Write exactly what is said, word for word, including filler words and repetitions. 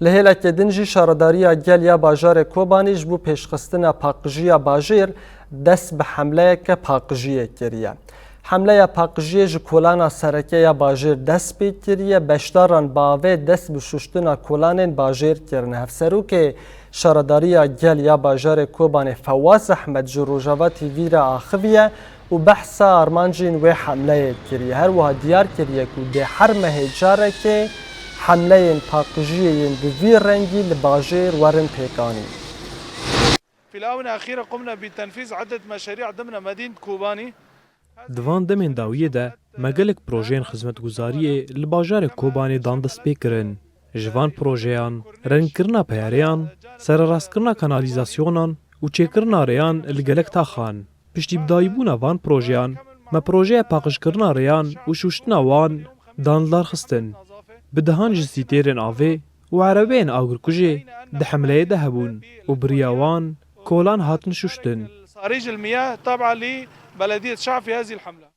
Li hêlekê din jî Şaredariya Gel ya bajarê Kobanê ji bo pêşxistina paqijiya bajêr dest bi hemleyeke paqijiyê kiriye. Hemleya paqijiyê ji kolana sereke ya bajêr dest pê kiriye, beşdaran bi avê dest bi şuştina kolanên bajêr kirine. Hevserokê Şaredariya Gel ya bajarê Kobanê Fewaz Ehmed ji Rojava T V re axiviye û behsa armancên wê hemleyê kiriye. Her wiha diyar kiriye ku dê her mehê carekê hemleyên paqijiyê yên bi vî rengî li bajêr werin pêkanîn. في الآونة الأخيرة قمنا بتنفيذ عدة مشاريع ضمن مدينة كوباني. Di van demên dawiyê de me gelek projeyên xizmetguzariyê li bajarê Kobanê dan destpêkirin. Ji van projeyan, rengkirina peyareyan, sererastkirina kanalîzasyonan û çêkirina rêyan li gelek taxan. Piştî bidayîbûna van projeyan, me projeya paqijkirina rêyan û şûştina wan dan lidarxistin. Bi dehan ji sîtêrên avê û erebeyên agirkujê di hemleyê de hebûn û bi riya wan kolan hatin şûştin. صريج المياه تابعة لبلدية شعب في هذه الحملة.